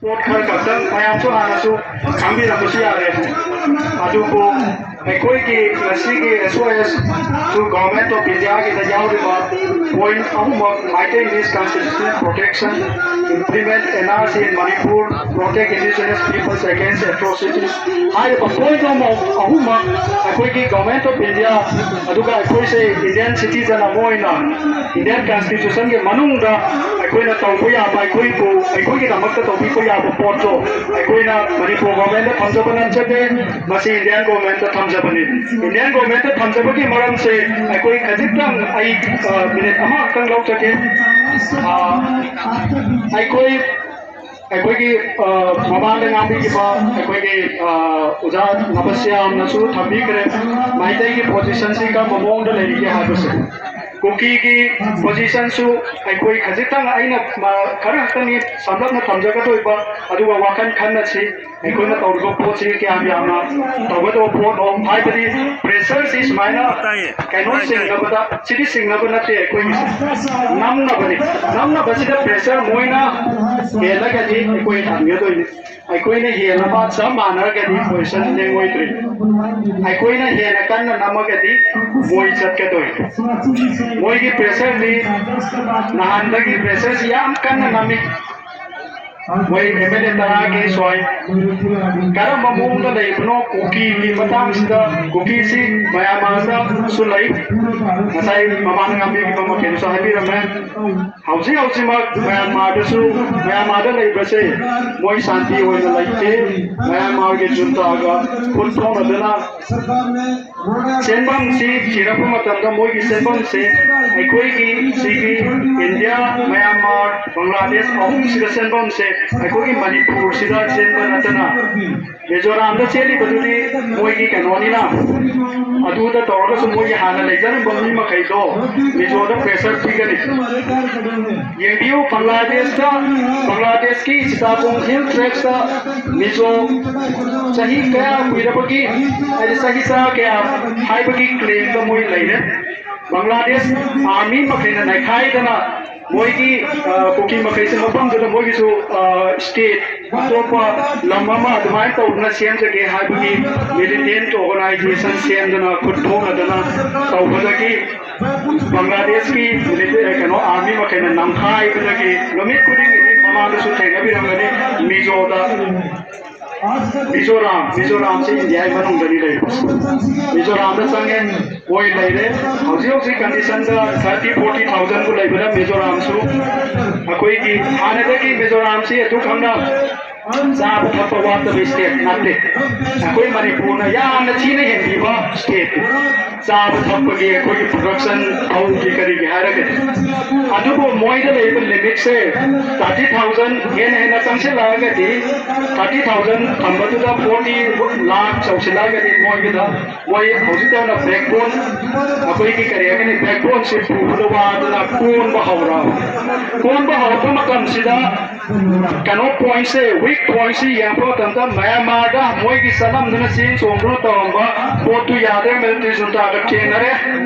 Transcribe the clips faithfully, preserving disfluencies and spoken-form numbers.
ꯄꯣꯠ ꯈꯔ ꯈꯛꯇꯪ ꯃꯌꯥꯝꯁꯨ ꯍꯥꯟꯅꯁꯨ ꯈꯪꯕꯤꯔꯝꯕꯁꯨ ꯌꯥꯔꯦ꯫ ꯑꯗꯨꯕꯨ ꯑꯩꯈꯣꯏꯒꯤ ꯉꯁꯤꯒꯤ S O S ꯁꯨ Government of India ꯒꯤꯗ ꯌꯥꯎꯔꯤꯕ point ꯑꯍꯨꯝꯃꯛ, Meitei Constitutional Protection, Implement N R C in Manipur, Protect Indigenous Peoples Against Atrocities ꯍꯥꯏꯔꯤꯕ point ꯑꯃ ꯑꯍꯨꯝꯃꯛ ꯑꯩꯈꯣꯏꯒꯤ Government of India, ꯑꯗꯨꯒ ꯑꯩꯈꯣꯏꯁꯦ Indian citizen ꯑꯃ ꯑꯣꯏꯅ Indian Constitution ꯒꯤ ꯃꯅꯨꯡꯗ ꯑꯩꯈꯣꯏꯅ ꯇꯧꯕ ꯌꯥꯕ, ꯑꯩꯈꯣꯏꯕꯨ, ꯑꯩꯈꯣꯏꯒꯤꯗꯃꯛꯇ ꯇꯧꯕꯤꯕ ꯌꯥꯕ ꯄꯣꯠꯇꯣ ꯑꯩꯈꯣꯏꯅ ꯃꯅꯤꯄꯨꯔ Government ꯇ ꯊꯝꯖꯕ ꯅꯠꯆꯗꯦ, ꯃꯁꯤ Indian Government ꯇ ꯊꯝꯖꯕꯅꯤ꯫ Indian Government ꯇ ꯊꯝꯖꯕꯒꯤ ꯃꯔꯝꯁꯦ ꯑꯩꯈꯣꯏ ꯈꯖꯤꯛꯇꯪ, ꯑꯩ, ꯑ, minute ꯑꯃꯈꯛꯇꯪ ꯂꯧꯖꯒꯦ꯫ ꯑ, ꯑꯩꯈꯣꯏ, ꯑꯩꯈꯣꯏꯒꯤ, ꯑ, ꯃꯃꯥꯡꯗ ꯉꯥꯡꯕꯤꯈꯤꯕ ꯑꯩꯈꯣꯏꯒꯤ, ꯑ, ꯑꯣꯖꯥ ꯅꯕꯁ꯭ꯌꯥꯝꯅꯁꯨ ꯊꯝꯕꯤꯈ꯭ꯔꯦ, ꯃꯩꯇꯩꯒꯤ position ꯁꯤ ꯀꯔꯝꯕ ꯃꯑꯣꯡꯗ ꯂꯩꯔꯤꯒꯦ ꯍꯥꯏꯕꯁꯦ꯫ ꯀꯨꯀꯤꯒꯤ position ꯁꯨ ꯑꯩꯈꯣꯏ ꯈꯖꯤꯛꯇꯪ, ꯑꯩꯅ, ꯃ-, ꯈꯔ ꯈꯛꯇꯅꯤ ꯁꯝꯂꯞꯅ ꯊꯝꯖꯒꯗꯣꯏꯕ, ꯑꯗꯨꯒ ꯋꯥꯈꯜ ꯈꯟꯅꯁꯤ꯫ ꯑꯩꯈꯣꯏꯅ ꯇꯧꯔꯤꯕ ꯄꯣꯠꯁꯤ ꯀꯌꯥꯝ ꯌꯥꯝꯅ ꯇꯧꯒꯗꯧꯕ ꯄꯣꯠꯅꯣ ꯍꯥꯏꯕꯗꯤ, pressure ꯁꯤ ꯁꯨꯃꯥꯏꯅ ꯇꯥꯏꯌꯦ, ꯀꯩꯅꯣ ꯇꯥꯏꯌꯦ, ꯇꯥꯏꯌꯦ꯫ ꯆꯤꯡꯅꯕꯗ, ꯁꯤꯗꯤ ꯆꯤꯡꯅꯕ ꯅꯠꯇꯦ ꯑꯩꯈꯣꯏꯒꯤꯁꯦ, ꯅꯝꯅꯕꯅꯤ꯫ ꯅꯝꯅꯕꯁꯤꯗ pressure ꯃꯣꯏꯅ ꯍꯦꯜꯂꯒꯗꯤ ꯑꯩꯈꯣꯏ ꯍꯟꯒꯗꯣꯏꯅꯤ꯫ ꯑꯩꯈꯣꯏꯅ ꯍꯦꯜꯂꯕ ꯆꯞ ꯃꯥꯟꯅꯔꯒꯗꯤ position ꯂꯦꯡꯉꯣꯏꯗ꯭ꯔꯤ꯫ ꯑꯩꯈꯣꯏꯅ ꯍꯦꯟꯅ ꯀꯟꯅ ꯅꯝꯃꯒꯗꯤ ꯃꯣꯏ ꯆꯠꯀꯗꯣꯏꯅꯤ꯫ ꯃꯣꯏꯒꯤ pressure ꯗꯤ, ꯅꯍꯥꯟꯗꯒꯤ pressure ꯁꯤ ꯌꯥꯝ ꯀꯟꯅ ꯅꯝꯃꯤ꯫ ꯃꯣꯏ M L A ꯇꯔꯥꯒꯤ ꯁꯣꯏ꯫ ꯀꯔꯝꯕ ꯃꯑꯣꯡꯗ ꯂꯩꯕꯅꯣ ꯀꯨꯀꯤꯒꯤ ꯃꯇꯥꯡꯁꯤꯗ? ꯀꯨꯀꯤꯁꯤ ꯃꯌꯥꯟꯃꯥꯔꯗꯁꯨ ꯂꯩ꯫ ꯉꯁꯥꯏ ꯃꯃꯥꯡꯗ ꯉꯥꯡꯕꯤꯈꯤꯕ ꯃꯈꯩꯅꯁꯨ ꯍꯥꯏꯕꯤꯔꯝꯃꯦ꯫ ꯍꯧꯖꯤꯛ ꯍꯧꯖꯤꯛꯃꯛ ꯃꯌꯥꯟꯃꯥꯔꯗꯁꯨ, ꯃꯌꯥꯟꯃꯥꯔꯗ ꯂꯩꯕꯁꯦ ꯃꯣꯏ ꯁꯥꯟꯇꯤ ꯑꯣꯏꯅ ꯂꯩꯇꯦ꯫ ꯃꯌꯥꯟꯃꯥꯔꯒꯤ ꯖꯨꯟꯇꯥꯒ ꯈꯨꯠ ꯊꯣꯛꯅꯗꯅ ꯆꯦꯟꯐꯝꯁꯤ ꯊꯤꯔꯛꯄ ꯃꯇꯝꯗ ꯃꯣꯏꯒꯤ ꯆꯦꯟꯐꯝꯁꯦ ꯑꯩꯈꯣꯏꯒꯤ ꯁꯤꯒꯤ ꯏꯟꯗꯤꯌꯥ, ꯃꯌꯥꯟꯃꯥꯔ, ꯕꯪꯒ꯭ꯂꯥꯗꯦꯁ ꯑꯍꯨꯝꯁꯤꯗ ꯆꯦꯟꯐꯝꯁꯦ ꯑꯩꯈꯣꯏꯒꯤ ꯃꯅꯤꯄꯨꯔꯁꯤꯗ ꯆꯦꯟꯕ ꯅꯠꯇꯅ, ꯃꯤꯖꯣꯔꯥꯝꯗ ꯆꯦꯜꯂꯤꯕꯗꯨꯗꯤ ꯃꯣꯏꯒꯤ ꯀꯩꯅꯣꯅꯤꯅ, ꯑꯗꯨꯗ ꯇꯧꯔꯒꯁꯨ ꯃꯣꯏꯒꯤ ꯍꯥꯟꯅ ꯂꯩꯖꯔꯝꯕ ꯃꯤ ꯃꯈꯩꯗꯣ ꯃꯤꯖꯣꯗ pressure ꯄꯤꯒꯅꯤ꯫ ꯌꯦꯡꯕꯤꯌꯨ, ꯕꯪꯒ꯭ꯂꯥꯗꯦꯁꯇ, ꯕꯪꯒ꯭ꯂꯥꯗꯦꯁꯀꯤ ꯆꯤꯇꯥꯒꯣꯡ Hill Tracts ꯇ ꯃꯤꯖꯣ ꯆꯍꯤ ꯀꯌꯥ ꯀꯨꯏꯔꯕꯒꯤ, ꯍꯥꯏꯗꯤ ꯆꯍꯤ ꯆꯔꯥ ꯀꯌꯥ ꯍꯥꯏꯕꯒꯤ claim ꯗ ꯃꯣꯏ ꯂꯩꯔꯦ꯫ ꯕꯪꯒ꯭ꯂꯥꯗꯦꯁ army ꯃꯈꯩꯅ ꯅꯩꯈꯥꯏꯗꯅ ꯃꯣꯏꯒꯤ ꯀꯨꯀꯤ ꯃꯈꯩꯁꯦ ꯃꯐꯝꯗꯨꯗ ꯃꯣꯏꯒꯤꯁꯨ ꯁ꯭ꯇꯦꯠ ꯑꯇꯣꯞꯄ ꯂꯝ ꯑꯃ ꯑꯗꯨꯃꯥꯏꯅ ꯇꯧꯗꯅ ꯁꯦꯝꯖꯒꯦ ꯍꯥꯏꯕꯒꯤ ꯃꯤꯂꯤꯇꯦꯟ ꯑꯣꯔꯒꯅꯥꯏꯖꯦꯁꯟ ꯁꯦꯝꯗꯅ ꯈꯨꯠ ꯊꯣꯛꯅꯗꯅ ꯇꯧꯕꯗꯒꯤ ꯕꯪꯒ꯭ꯂꯥꯗꯦꯁꯀꯤ ꯃꯤꯂꯤꯇꯦꯟ ꯀꯩꯅꯣ ꯑꯥꯔꯃꯤ ꯃꯈꯩꯅ ꯅꯝꯈꯥꯏꯕꯗꯒꯤ ꯅꯨꯃꯤꯠ ꯈꯨꯗꯤꯡꯒꯤ ꯃꯃꯥꯡꯗꯁꯨ ꯊꯦꯡꯅꯕꯤꯔꯝꯒꯅꯤ, ꯃꯤꯖꯣꯗ ꯃꯤꯖꯣꯔꯥꯝ, ꯃꯤꯖꯣꯔꯥꯝꯁꯤ ꯏꯟꯗꯤꯌꯥꯒꯤ ꯃꯅꯨꯡꯗꯅꯤ ꯂꯩꯔꯤꯕꯁꯤ꯫ ꯃꯤꯖꯣꯔꯥꯝꯗ ꯆꯪꯉꯦ, ꯃꯣꯏ ꯂꯩꯔꯦ꯫ ꯍꯧꯖꯤꯛ ꯍꯧꯖꯤꯛ ꯀꯟꯗꯤꯁꯟꯗ ꯊꯥꯔꯇꯤ ꯐꯣꯔꯇꯤ ꯊꯥꯎꯖꯟꯕꯨ ꯂꯩꯕꯅ ꯃꯤꯖꯣꯔꯥꯝꯁꯨ ꯑꯩꯈꯣꯏꯒꯤ ꯍꯥꯟꯅꯗꯒꯤ ꯃꯤꯖꯣꯔꯥꯝꯁꯤ ꯑꯗꯨ ꯈꯪꯅ ꯆꯥꯕ ꯊꯛꯄ ꯋꯥꯠꯇꯕ ꯁ꯭ꯇꯦꯠ ꯅꯠꯇꯦ꯫ ꯑꯩꯈꯣꯏ ꯃꯅꯤꯄꯨꯔꯅ ꯌꯥꯝꯅ ꯊꯤꯅ ꯍꯦꯟꯕꯤꯕ ꯁ꯭ꯇꯦꯠꯅꯤ꯫ ꯆꯥꯕ ꯊꯛꯄꯒꯤ ꯑꯩꯈꯣꯏꯒꯤ ꯄ꯭ꯔꯣꯗꯛꯁꯟ ꯐꯧꯒꯤ ꯀꯔꯤꯒꯤ ꯍꯥꯏꯔꯒꯗꯤ꯫ ꯑꯗꯨꯕꯨ ꯃꯣꯏꯗ ꯂꯩꯔꯤꯕ ꯂꯤꯃꯤꯠꯁꯦ ꯊꯥꯔꯇꯤ ꯊꯥꯎꯖꯟ ꯍꯦꯟꯅ ꯍꯦꯟꯅ ꯆꯪꯁꯤꯜꯂꯛꯑꯒꯗꯤ, ꯊꯥꯔꯇꯤ ꯊꯥꯎꯖꯟ ꯊꯝꯕꯗꯨꯗ ꯐꯣꯔꯇꯤ ꯂꯥꯛ ꯆꯧꯁꯤꯜꯂꯛꯑꯒꯗꯤ ꯃꯣꯏꯒꯤꯗ ꯃꯣꯏ ꯍꯧꯖꯤꯛꯇ ꯍꯧꯅ ꯕꯦꯛꯕꯣꯟ, ꯑꯩꯈꯣꯏꯒꯤ ꯀꯔꯤ ꯍꯥꯏꯒꯅꯤ, ꯕꯦꯛꯕꯣꯟꯁꯤ ꯄꯨꯕꯗ ꯋꯥꯗꯅ ꯀꯣꯟꯕ ꯍꯧꯔꯛꯑꯕ꯫ ꯀꯣꯟꯕ ꯍꯧꯔꯛꯄ ꯃꯇꯝꯁꯤꯗ ꯀꯩꯅꯣ ꯄꯣꯏꯟꯁꯦ, ꯋꯤꯛ ꯄꯣꯏꯟꯁꯦ ꯌꯦꯡꯉꯛꯄ ꯃꯇꯝꯗ ꯃꯌꯥꯟꯃꯥꯔꯗ ꯃꯣꯏꯒꯤ ꯆꯠꯂꯝꯗꯅ ꯆꯦꯟ ꯆꯣꯡꯗꯨꯅ ꯇꯧꯔꯝꯕ ꯄꯣꯠꯇꯨ ꯌꯥꯗ꯭ꯔꯦ, ꯃꯤꯂꯤꯇꯔꯤ ꯖꯨꯟꯇꯥꯒ ꯊꯦꯡꯅꯔꯦ꯫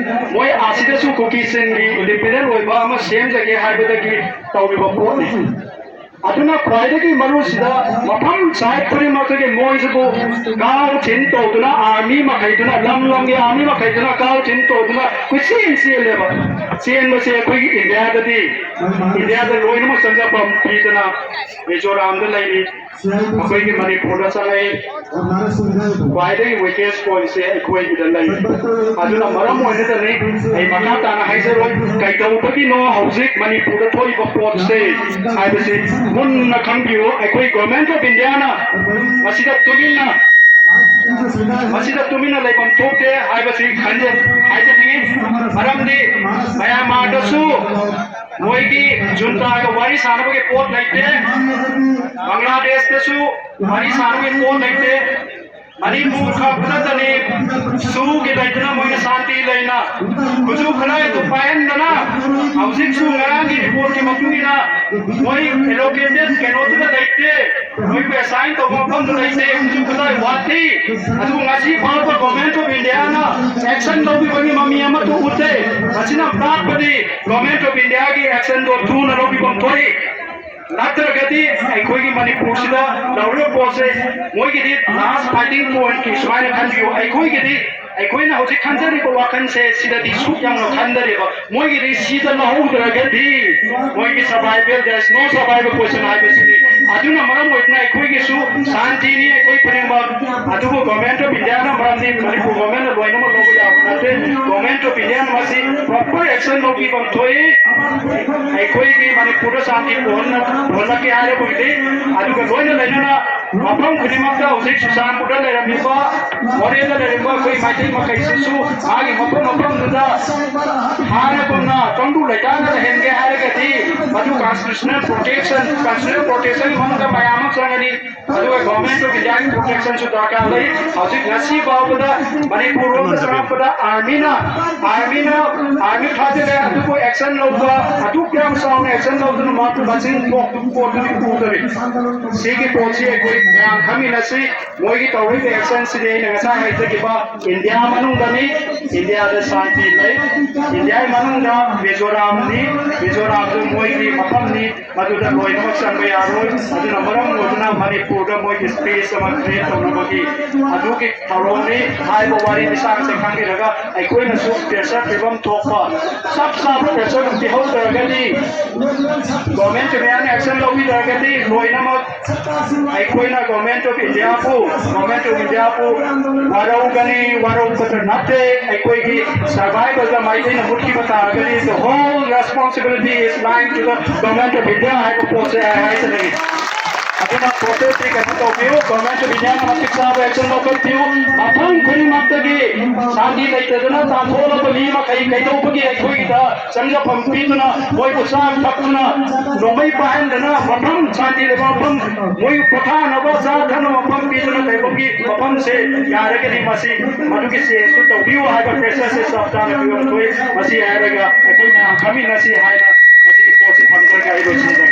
ꯃꯣꯏ ꯑꯁꯤꯗꯁꯨ ꯀꯨꯀꯤꯁꯤꯡꯒꯤ ꯏꯟꯗꯤꯄꯦꯟꯗꯦꯟ ꯑꯣꯏꯕ ꯑꯃ ꯁꯦꯝꯖꯒꯦ ꯍꯥꯏꯕꯗꯒꯤ ꯇꯧꯔꯤꯕ ꯄꯣꯠꯅꯤ꯫ ꯑꯗꯨꯅ ꯈ꯭ꯋꯥꯏꯗꯒꯤ ꯃꯔꯨꯁꯤꯗ ꯃꯐꯝ ꯁꯥꯏꯠ ꯈꯨꯗꯤꯡꯃꯛꯇꯒꯤ ꯃꯣꯏꯁꯤꯕꯨ ꯀꯥꯎ ꯊꯤꯟ ꯇꯧꯗꯨꯅ, ꯑꯥꯔꯃꯤ ꯃꯈꯩꯗꯨꯅ, ꯂꯝ ꯂꯝꯒꯤ ꯑꯥꯔꯃꯤ ꯃꯈꯩꯗꯨꯅ ꯀꯥꯎ ꯊꯤꯟ ꯇꯧꯗꯨꯅ ꯀꯣꯏꯆꯦꯟ ꯆꯦꯜꯂꯦꯕ꯫ ꯆꯦꯟꯕꯁꯦ ꯑꯩꯈꯣꯏꯒꯤ ꯏꯟꯗꯤꯌꯥꯗꯗꯤ, ꯏꯟꯗꯤꯌꯥꯗ ꯂꯣꯏꯅꯃꯛ ꯆꯪꯖꯐꯝ ꯄꯤꯗꯅ ꯃꯤꯖꯣꯔꯥꯝꯗ ꯂꯩꯔꯤ, ꯑꯩꯈꯣꯏꯒꯤ ꯃꯅꯤꯄꯨꯔꯗ ꯆꯪꯉꯛꯏ꯫ ꯈ꯭ꯋꯥꯏꯗꯒꯤ ꯋꯤꯀꯦꯁ ꯄꯣꯏꯟꯁꯦ ꯑꯩꯈꯣꯏꯒꯤꯗ ꯂꯩ꯫ ꯑꯗꯨꯅ ꯃꯔꯝ ꯑꯣꯏꯔꯒꯅꯤ ꯑꯩ ꯃꯈꯥ ꯇꯥꯅ ꯍꯥꯏꯖꯔꯣꯏ꯫ ꯀꯩꯗꯧꯕꯒꯤꯅꯣ ꯍꯧꯖꯤꯛ ꯃꯅꯤꯄꯨꯔꯗ ꯊꯣꯛꯏꯕ ꯄꯣꯠꯁꯦ ꯍꯥꯏꯕꯁꯤ ꯃꯨꯟꯅ ꯈꯪꯕꯤꯌꯨ꯫ ꯑꯩꯈꯣꯏ ꯒꯣꯔꯃꯦꯟ ꯑꯣꯐ ꯏꯟꯗꯤꯌꯥꯅ ꯃꯁꯤꯗ ꯇꯨꯃꯤꯟꯅ, ꯃꯁꯤꯗ ꯇꯨꯃꯤꯟꯅ ꯂꯩꯐꯝ ꯊꯣꯛꯇꯦ ꯍꯥꯏꯕꯁꯤ ꯈꯟꯖ-, ꯍꯥꯏꯖꯅꯤꯡꯉꯤ꯫ ꯃꯔꯝꯗꯤ ꯃꯌꯥꯟꯃꯥꯔꯗꯁꯨ ꯃꯣꯏꯒꯤ ꯖꯨꯟꯇꯥꯒ ꯋꯥꯔꯤ ꯁꯥꯟꯅꯕꯒꯤ ꯄꯣꯠ ꯂꯩꯇꯦ꯫ ꯕꯪꯒ꯭ꯂꯥꯗꯦꯁꯇꯁꯨ ꯋꯥꯔꯤ ꯁꯥꯟꯅꯕꯒꯤ ꯄꯣꯠ ꯂꯩꯇꯦ꯫ ꯃꯅꯤꯄꯨꯔ ꯈꯛꯇꯗꯅꯤ ꯁꯨꯒꯤ ꯂꯩꯗꯅ ꯃꯣꯏꯅ ꯁꯥꯟꯇꯤ ꯂꯩꯅ ꯈꯨꯠꯁꯨ ꯈꯨꯠꯂꯥꯏꯗꯨ ꯄꯥꯏꯍꯟꯗꯅ ꯍꯧꯖꯤꯛꯁꯨ ꯉꯔꯥꯡꯒꯤ ꯔꯤꯄꯣꯔꯠꯀꯤ ꯃꯇꯨꯡ ꯏꯟꯅ ꯃꯣꯏ ꯑꯦꯂꯣꯀꯦꯇꯦꯠ ꯀꯩꯅꯣꯗꯨꯗ ꯂꯩꯇꯦ, ꯃꯣꯏꯕꯨ ꯑꯦꯁꯥꯏꯟ ꯇꯧꯕ ꯃꯐꯝ ꯂꯩꯇꯦ, ꯈꯨꯠꯁꯨ ꯈꯨꯠꯂꯥꯏ ꯋꯥꯠꯂꯤ꯫ ꯑꯗꯨꯕꯨ ꯉꯁꯤ ꯐꯥꯎꯕ Government of Indiaꯅ action ꯂꯧꯕꯤꯕꯒꯤ ꯃꯃꯤ ꯑꯃꯠꯇ ꯎꯠꯇꯦ꯫ ꯃꯁꯤꯅ ꯇꯥꯛꯄꯗꯤ Government of Indiaꯒꯤ actionꯗꯣ ꯊꯨꯅ ꯂꯧꯕꯤꯐꯝ ꯊꯣꯛꯏ꯫ ꯅꯠꯇ꯭ꯔꯒꯗꯤ ꯑꯩꯈꯣꯏꯒꯤ ꯃꯅꯤꯄꯨꯔꯁꯤꯗ ꯂꯧꯔꯤꯕ ꯄꯣꯠꯁꯦ ꯃꯣꯏꯒꯤꯗꯤ last fighting pointꯀꯤ ꯁꯨꯃꯥꯏꯅ ꯈꯟꯕꯤꯌꯨ, ꯑꯩꯈꯣꯏꯒꯤꯗꯤ ꯑꯩꯈꯣꯏꯅ ꯍꯧꯖꯤꯛ ꯈꯟꯖꯔꯤꯕ ꯋꯥꯈꯜꯁꯦ ꯁꯤꯗꯗꯤ ꯁꯨꯛ ꯌꯥꯝꯅ ꯈꯟꯗꯔꯦꯕ꯫ ꯃꯣꯏꯒꯤꯗꯤ ꯁꯤꯗ ꯂꯧꯍꯧꯗ꯭ꯔꯒꯗꯤ ꯃꯣꯏꯒꯤ survival, there is no survival question ꯍꯥꯏꯕꯁꯤꯅꯤ꯫ ꯑꯗꯨꯅ ꯃꯔꯝ ꯑꯣꯏꯗꯨꯅ ꯑꯩꯈꯣꯏꯒꯤꯁꯨ ꯁꯥꯟꯇꯤꯅꯤ ꯑꯩꯈꯣꯏ ꯈꯨꯗꯤꯡꯃꯛ꯫ ꯑꯗꯨꯕꯨ Government of Indiaꯅ, ꯃꯔꯝꯗꯤ ꯃꯅꯤꯄꯨꯔ Governmentꯅ ꯂꯣꯏꯅꯃꯛ ꯂꯧꯕ ꯌꯥꯕ ꯅꯠꯇꯦ꯫ Government of Indiaꯅ ꯃꯁꯤ proper action ꯂꯧꯕꯤꯐꯝ ꯊꯣꯛꯏ꯫ ꯑꯩꯈꯣꯏꯒꯤ ꯃꯅꯤꯄꯨꯔꯗ ꯁꯥꯟꯇꯤ ꯄꯨꯍꯟꯅ-, ꯄꯨꯍꯜꯂꯛꯀꯦ ꯍꯥꯏꯔꯕꯗꯤ, ꯑꯗꯨꯒ ꯂꯣꯏꯅ ꯂꯩꯅꯅ ꯃꯐꯝ ꯈꯨꯗꯤꯡꯃꯛꯇ ꯍꯧꯖꯤꯛ ꯆꯨꯔꯆꯥꯟꯄꯨꯔꯗ ꯂꯩꯔꯝꯃꯤꯕ, ꯃꯣꯔꯦꯗ ꯂꯩꯔꯝꯕ ꯑꯩꯈꯣꯏ ꯃꯩꯇꯩ ꯃꯈꯩꯁꯤꯁꯨ ꯃꯥꯒꯤ ꯃꯐꯝ ꯃꯐꯝꯗꯨꯗ ꯍꯥꯟꯅꯒꯨꯝꯅ ꯇꯪꯗꯨ ꯂꯩꯇꯥꯅ ꯂꯩꯍꯟꯒꯦ ꯍꯥꯏꯔꯒꯗꯤ ꯃꯗꯨ constitutional protection, constitutional protection ꯃꯅꯨꯡꯗ ꯃꯌꯥꯝ ꯑꯃ ꯆꯪꯒꯅꯤ꯫ ꯑꯗꯨꯒ Government of Indiaꯒꯤ protectionꯁꯨ ꯗꯔꯀꯥꯔ ꯂꯩ꯫ ꯍꯧꯖꯤꯛ ꯉꯁꯤ ꯐꯥꯎꯕꯗ ꯃꯅꯤꯄꯨꯔ ꯂꯣꯝꯗ ꯆꯪꯉꯛꯄꯗ armyꯅ, armyꯅ, army ꯊꯥꯖꯤꯜꯂꯦ, ꯑꯗꯨꯕꯨ action ꯂꯧꯕ, ꯑꯗꯨꯛ ꯌꯥꯝ ꯆꯥꯎꯅ action ꯂꯧꯗꯨꯅ ꯃꯥ ꯃꯁꯤꯡ ꯊꯣꯛ-, ꯄꯣꯠꯇꯨꯗꯤ ꯎꯗꯔꯤ꯫ ꯁꯤꯒꯤ ꯄꯣꯠꯁꯤ ꯑꯩꯈꯣꯏ ꯃꯌꯥꯝ ꯈꯪꯃꯤꯟꯅꯁꯤ꯫ ꯃꯣꯏꯒꯤ ꯇꯧꯔꯤꯕ actionꯁꯤꯗꯤ ꯑꯩꯅ ꯉꯁꯥꯏ ꯍꯥꯏꯖꯈꯤꯕ ꯏꯟꯗꯤꯌꯥ ꯃꯅꯨꯡꯗꯅꯤ, ꯏꯟꯗꯤꯌꯥꯗ ꯁꯥꯟꯇꯤ ꯂꯩ, ꯏꯟꯗꯤꯌꯥꯒꯤ ꯃꯅꯨꯡꯗ ꯃꯤꯖꯣꯔꯥꯝꯅꯤ, ꯃꯤꯖꯣꯔꯥꯝꯁꯨ ꯃꯣꯏꯒꯤ ꯃꯐꯝꯅꯤ, ꯃꯗꯨꯗ ꯂꯣꯏꯅꯃꯛ ꯆꯪꯕ ꯌꯥꯔꯣꯏ꯫ ꯑꯗꯨꯅ ꯃꯔꯝ ꯑꯣꯏꯗꯨꯅ ꯃꯅꯤꯄꯨꯔꯗ ꯃꯣꯏꯒꯤ space ꯑꯃ create ꯇꯧꯅꯕꯒꯤ ꯑꯗꯨꯒꯤ ꯊꯧꯔꯝꯅꯤ꯫ ꯍꯥꯏꯕ ꯋꯥꯔꯤ ꯃꯤꯁꯥꯡꯁꯦ ꯈꯪꯕꯤꯔꯒ ꯑꯩꯈꯣꯏꯅꯁꯨ pressure ꯄꯤꯐꯝ ꯊꯣꯛꯄ ꯆꯞ ꯆꯥꯕ pressure ꯄꯤꯍꯧꯗ꯭ꯔꯒꯗꯤ Government of Indiaꯅ action ꯂꯧꯕꯤꯗ꯭ꯔꯒꯗꯤ ꯂꯣꯏꯅꯃꯛ ꯑꯩꯈꯣꯏꯅ Government of Indiaꯕꯨ, Government of Indiaꯕꯨ ꯋꯥꯔꯧꯒꯅꯤ, ꯋꯥꯔꯧꯕꯇ ꯅꯠꯇꯦ, ꯑꯩꯈꯣꯏꯒꯤ survivalꯗ ꯃꯥꯏꯊꯤꯅ ꯃꯨꯠꯈꯤꯕ ꯇꯥꯔꯒꯗꯤ the whole responsibility is lying to the Government of India ꯍꯥꯏꯕ ꯄꯣꯠꯁꯦ ꯑꯩ ꯍꯥꯏꯖꯅꯤꯡꯉꯤ꯫ ꯑꯗꯨꯅ protestꯁꯤ ꯀꯩꯅꯣ ꯇꯧꯕꯤꯌꯨ, Government of Indiaꯅ ꯃꯇꯤꯛ ꯆꯥꯕ action ꯂꯧꯈꯠꯄꯤꯌꯨ꯫ ꯃꯐꯝ ꯈꯨꯗꯤꯡꯃꯛꯇꯒꯤ ꯁꯥꯟꯇꯤ ꯂꯩꯇꯗꯅ ꯇꯥꯟꯊꯣꯛꯂꯕ ꯃꯤ ꯃꯈꯩ ꯀꯩꯗꯧꯕꯒꯤ ꯑꯩꯈꯣꯏꯒꯤꯗ ꯆꯪꯖꯐꯝ ꯄꯤꯗꯨꯅ ꯃꯣꯏꯕꯨ ꯆꯥꯛ ꯊꯛꯇꯨꯅ ꯅꯣꯡꯃꯩ ꯄꯥꯏꯍꯟꯗꯅ ꯃꯐꯝ ꯁꯥꯟꯇꯤ ꯂꯩꯕ ꯃꯐꯝ ꯃꯣꯏ ꯄꯣꯊꯥꯅꯕ ꯆꯥ ꯊꯛꯅꯕ ꯃꯐꯝ ꯄꯤꯗꯨꯅ ꯂꯩꯕꯒꯤ ꯃꯐꯝꯁꯦ ꯌꯥꯔꯒꯗꯤ ꯃꯁꯤ ꯃꯗꯨꯒꯤ changeꯁꯨ ꯇꯧꯕꯤꯌꯨ ꯍꯥꯏꯕ pressureꯁꯦ ꯆꯞ ꯆꯥꯅ ꯄꯤꯕ ꯊꯣꯛꯏ꯫ ꯃꯁꯤ ꯍꯥꯏꯔꯒ ꯑꯩꯈꯣꯏ ꯃꯌꯥꯝ ꯈꯪꯃꯤꯟꯅꯁꯤ ꯍꯥꯏꯅ ꯃꯁꯤꯒꯤ ꯄꯣꯠꯁꯤ ꯊꯝꯖꯔꯒ ꯑꯩ ꯂꯣꯏꯁꯤꯟꯖꯔꯦ꯫